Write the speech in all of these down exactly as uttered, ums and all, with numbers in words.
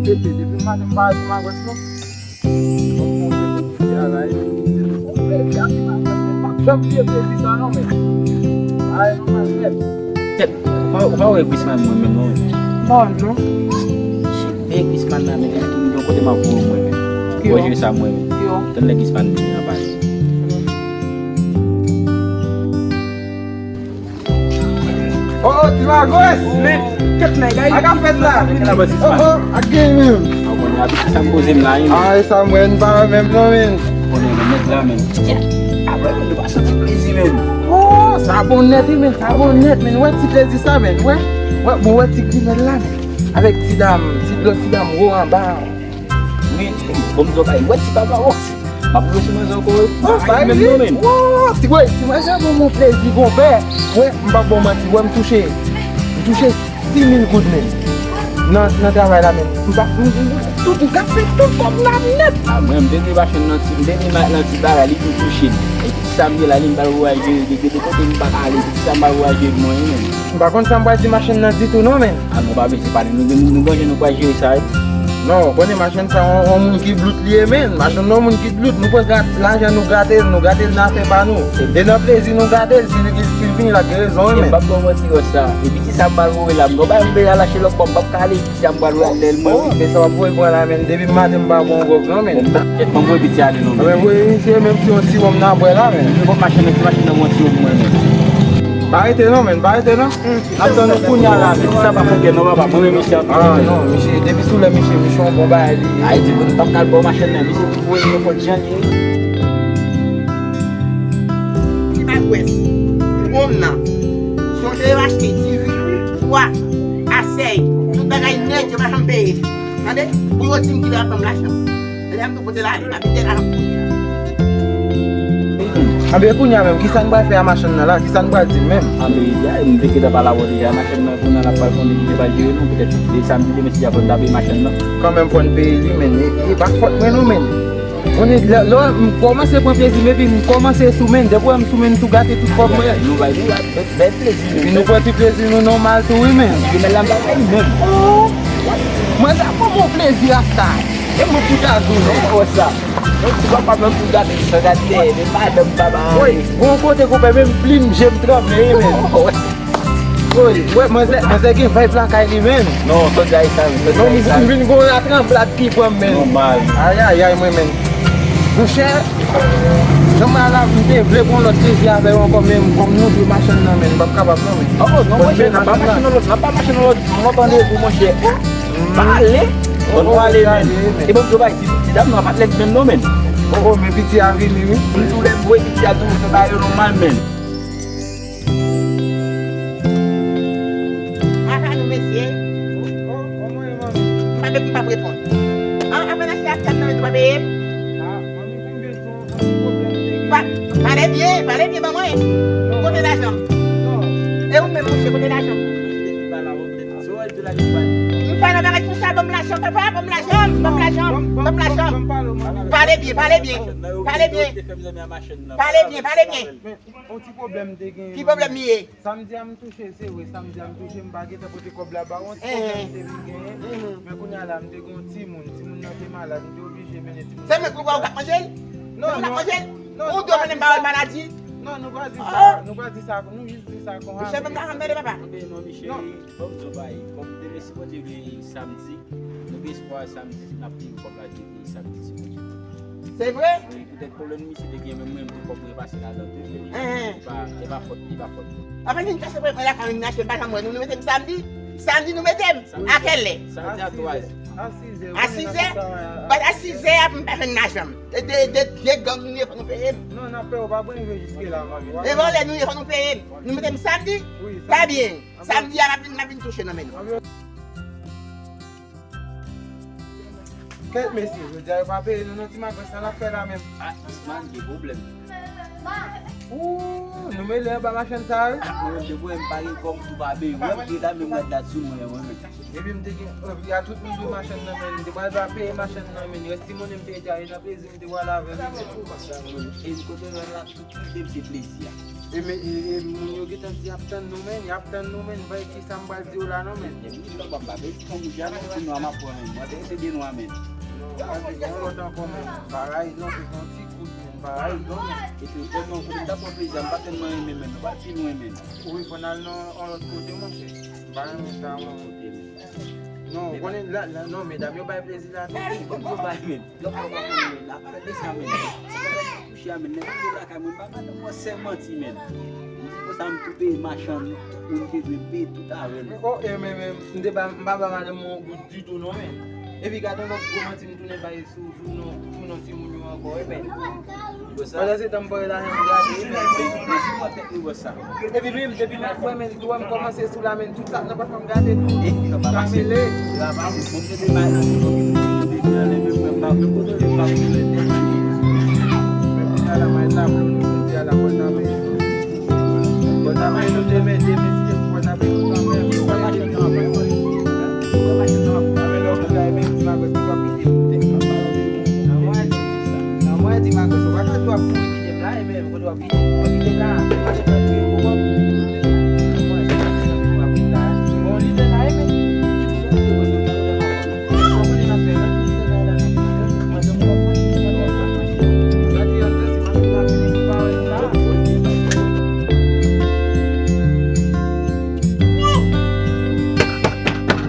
Pepe, depi maten m pa wè ti magwès non. Bon, bon, se pou ti a la, e, se pou ti a la, e, m pa janm bliye plezi sa non, men. Ay, non, men, men. Tèt, ou pa, ou pa wè Grisman mwen menm non, men. Bon, non. Chèf, men Grisman nan, men, yon kote m ap voye mwen, men. Ki yo? Wè jere sa mwen, men. Ki yo? Tann lè Grisman vini nan pale. Oh, oh, ti magwès! Men, kèt nèg ay. Ak afèt la. Oh, oh, ak gen menm. A, bon, a, sa m poze m la, wi, men. Ay, sa mwen pa wè menm non, men. Konnen, men, nèt la, men. Apre, men, nou pa santi plezi, men. Oh, sa bon nèt, wi, men, sa bon nèt, men. Wè ti plezi sa, men. Wè, wè, bon, wè ti grimèl la, men. Avèk ti dam, ti dlo, ti dam, wo anba. Wi, bon, m di w bagay, wè ti papa, oh. M ap gwo sou manzè ankò, wi. Oh, bagay menm non, men. Wo, ti, wè, ti manzè ban mwen plezi, konpè. Wè, m p ap ba w manti, wè, m touche, m touche sis mil goud, men. Nan, nan travay la, men. M pa, m, m, tout, m ka fè tout kòb la nèt. A, mwen, m te di machann nan ti, m te di ma-, nan ti bagay, li tou touche. E ti sa m ye la, li m pral voyaje, de, de, de kote m pa ka ale, ti sa m pral voyaje mwen, men. M pa konn sa m pral di machann nan ditou non, men. A non, pa bezwen pale, nou, nou, nou gon jan nou pral jere sa, wi. Non, ou konnen machann sa, yon, yon moun ki blout li ye, men. Machann nan yon moun ki blout, nou pran gat-, lajan nou gate l, nou gate l nan afè pa nou. E nan plezi nou gate l, si li, si l vini la, gen rezon, wi, men. M p ap ba w manti, Ròs sa. Epi ti sa m pral voye la, m gon bagay m bezwen al achte lòt bò, m p ap ka ale, ti sa m pral voye lè l, mwen, wi. Men sa w ap voye pran la, men. Depi maten m pa pran yon gwòg non, men. Bon, m ta, kèt, ban m voye piti ale non, men. Anben voye misye, menm si yon ti wòm nan bwè la, men. Bon, machann nan, ti machann nan, yon ti wòm mwen, men. Pa rete non, men, pa rete non. N ap tann ou kounye a la, men. Sa pa fè kè non, papa. Mwen menm, misye ap... Ah, non, misye, depi sou lè misye, misye yon bon bagay, li. Ay, di, bon, m p ap ka al bò machann nan, misye pou voye nenpòt jan li ye. Ti magwès, wonm nan. Sonje yo achte diven, pwa, asèy, tout bagay nèt, yo pa janm peye. Tande? Pou yo di m kilè y ap ban m lajan. Lè m tou kote l ale, m ap kite l ale kounye a. Anben, kounye a menm, kisa n pral fè a machann nan la? Kisa n pral di l menm? Anben, ya, m te gentan pale avè w deja, machann nan, kounye a n ap pral konnen ki te pral jere nou, petèt, e samdi demen, si Dye vle, n ta peye machann nan. Kanmenm, fò n peye li, men, e, e pa fòt mwen non, men. Konnen, lè, lè m kòmanse pran plezi m, epi m kòmanse sou men, depi w wè m sou men, m tou gate tout kòb mwen. Nou bay, nou bay, bèl, bèl plezi. Epi nou pran ti plezi nou nòmal tou, wi, men. Grimèl la, m pa bay li menm. Oh! Mwen sa pran bon plezi a sa. E mwen pou ta di w, non? Wè sa. Yon ti papa menm pou gade sa, gade dèyè, men madanm papa. Woy, gon kote konpè, menm plim je m tranble, wi, men. Woy, wè, manzè, manzè gen vibe lakay li, men. Non, sòti Ayisyen, sòti Ayisyen. Non, m vin gon latranblad ki pran m, men. Nòmal. Ayayay, mwen, men. Monchè, jan m la, m te vle pran lòt plezi avè w ankò, men kòm nou dwe machann nan, men m p ap kapab, non, men. Oh, oh, non, monchè, n ap pa mache nan lòt, n ap pa mache nan lòt, m ap pale pou monchè. Pale. Bon, nou ale, men. E bon, yo bay ti, ti dam nan pa t lèd menm non, men. Oh, oh, men piti a vini, wi. M tou lè m voye piti a tou, se pa yo nòmal, men. Apa nou, mesye? Oh, oh, kòman e, manmi? M pa depi m p ap reponn. An, apa n achte ap tann nan, men nou pa peye m? Ah, manmi, konbyen tan? Pa, pale byen, pale byen ban mwen. Kote lajan m? E ou menm, monchè, kote lajan m? M pa nan bagay konsa, ban m lajan, papa, ban m lajan, ban m lajan, ban m lajan. Pale byen, pale byen, pale byen. Pale byen, pale byen. On ti pwoblèm te gen. Ki pwoblèm li ye? Samdi a m touche, se vre, samdi a m touche, m pa gentan pote kòb la ba w, on ti pwoblèm te vin genyen. Men kounye a la, m te gen yon timoun, timoun nan te malad, m te oblije mennen timoun nan lopital. Se mwen pou w ap manje l? Non, non. Ou t ap manje l? Ou dwe mennen m ba w maladi? Non, nou pa di sa, nou pa di sa, nou jis di sa konsa. Monchè, ban m lajan m tande, papa. Anben non, Michel, ban m di w bagay, kòm demen si Bondye vle samdi, nou gen espwa samdi n ap peye kòb la depi samdi si Bondye vle. Se vre? Wi, poutèt pwoblèm misye te gen, menm mwen, m te kòb mwen pase ladan tou, men li pa, li pa fòt, li pa fòt. Apa vin kase mwen lakay mwen, m achte, m pa janm wè nou, nou mete m samdi. Samdi nou mete m. A kèl lè? Samdi a twazè. A sizè. A sizè? Bat a sizè a pou m pa jwenn lajan m. E de, de, de gang nou ye, fò nou peye m. Non, n ap peye w, pa pran rive jiske la, manmi. E vòlè nou ye, fò nou peye m. Nou mete m samdi? Wi, samdi. Pa byen. Samdi a m ap vin, m ap vin touche nan men nou. Kèt mesye, jodi a yo pa peye nou non, ti magwès sa n ap fè la menm. Ah, Grisman, gen pwoblèm. Ooh, Mwen lè anba machann sa yo. Mwen menm depi wè m pa gen kòb tou pa benyen. Wè m te la menm rad la sou mwen mwen menm. Epi m te gen anvi a tout moun dwe machann nan men. M te pral va peye machann nan men. Rès ti monnen m te deja e nan plezi m te pral avè l. E m kote rad la tout kite m se plezi a. E men e, e moun yo gentan di y ap tann nou men, y ap tann nou men. Bay ki sa m pral di yo la non men. Epi m nan papa, men ti fanm ou jan nan ti nwa m ap pran men. Mwen te se de nwa men. Non, pa di yon lòt ankò men. Parèy non, se yon ti kout men. Parèy non men. Epi tèlman kote m t ap pran plezi a, m pa tèlman renmen men. Nou pral pi lwen men. Wi, fò n al nan yon lòt kote monchè. M pa renmen sa mwen. Non, konnen la, la, non, medam yo bay plezi la tou. Ey, bon, yo bay men. Yo pa pa konnen la, pale de sa men. Se pa touche a men, nèg yo lakay mwen, m pa madanm mwen sèl manti men. M di konsa m tou peye machann, moun te dwe peye tout avè l. Oh, e men, men, m te ba, m pa ba madanm mwen yon goud ditou non men. Epi gade yon lòt gwo manti m tounen bay sou, sou non, sou non timoun yo ankò, e men. Pandan se tan m pare lajan m gade, e men. Epi menm, depi m ap wè men, m kòmanse sou la men, tout sa k nan pòch mwen m gade tou. Sa mele.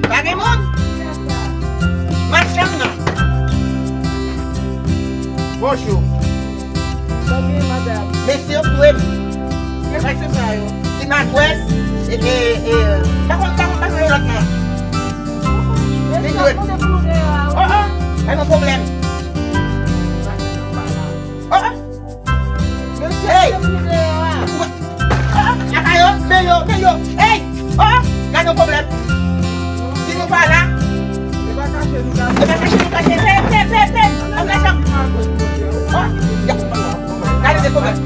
Pa gen moun? Machann nan. Bonjou. Mesye yo tou e m. Mesye sa yo. Ti Magwès, e, e, e, pa konn, pa konn, pa konn lòt non. Li dwe. Oh, oh, pa gen pwoblèm. Oh, oh. Mesye, hey! Ou wè, oh, oh, lakay yo, men yo, men yo, hey! Oh, oh, gade yon pwoblèm. Si nou pa la, e pa kache nou kache. E pa kache nou kache. Fè, fè, fè, fè. Ann fè sa. Oh, gade de pwoblèm.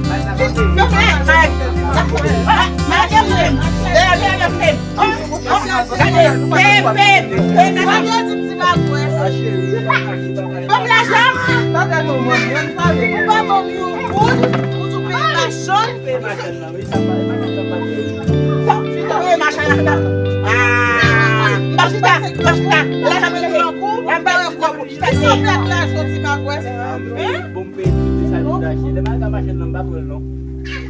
Yo, men, men. Oh, oh, men, men, men, men. Oh, oh, gade, pè, pè, pè, pè, pè. Ban m lajan. Ou pa ban m yon goud, ou tou peye machann. Peye machann la. Ah, m pa chita, m pa chita. Lajan mwen te pran kou, m pa yon kòb. Sa fè ak lajan ti Magwès? Hein? Bon, m peye tout sa ki tache. Lè m al nan machann nan, m pa pran l non.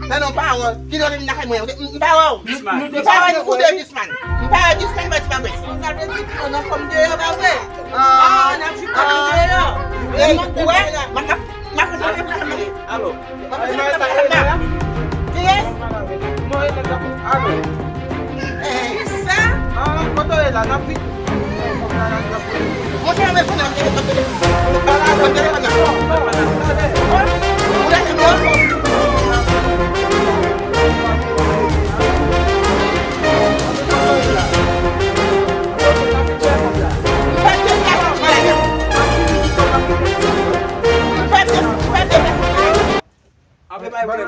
Nan non, pawòl. Ki lè vin lakay mwen? M pa wè w. M pa wè w. Koute Gusman. M pa wè Gusman, mwen ti pa wè. Sa vle di, nan fòm deyò, pa vre? Ah, n ap jwenn kòb deyò. Ey, ou wè? M ap, m ap, m ap, m ap, m ap, alo. M ap, m ap, m ap, m ap. Kiyès? Alo. Ey. Kisa? Ah, kote w ye la? N ap vin. Monchè, mwen konnen m te, m te, m te, m te, m te,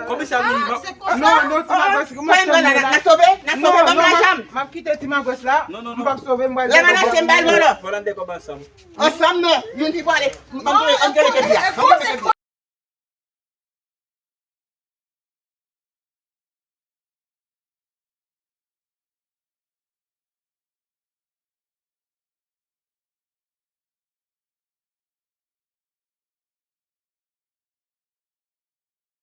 Komisè vini, non, non, ti Magwès, kòman se mwen la? N ap sove, n ap sove, ban m lajan. M ap kite ti Magwès la. Non, non, non. M p ap sove, m pral. Lè m al achte, m ba l vòlò. Fò n ande kòb ansanm. Ansanm, non. Youn pi pwale. M ap antre, antre, antre, antre.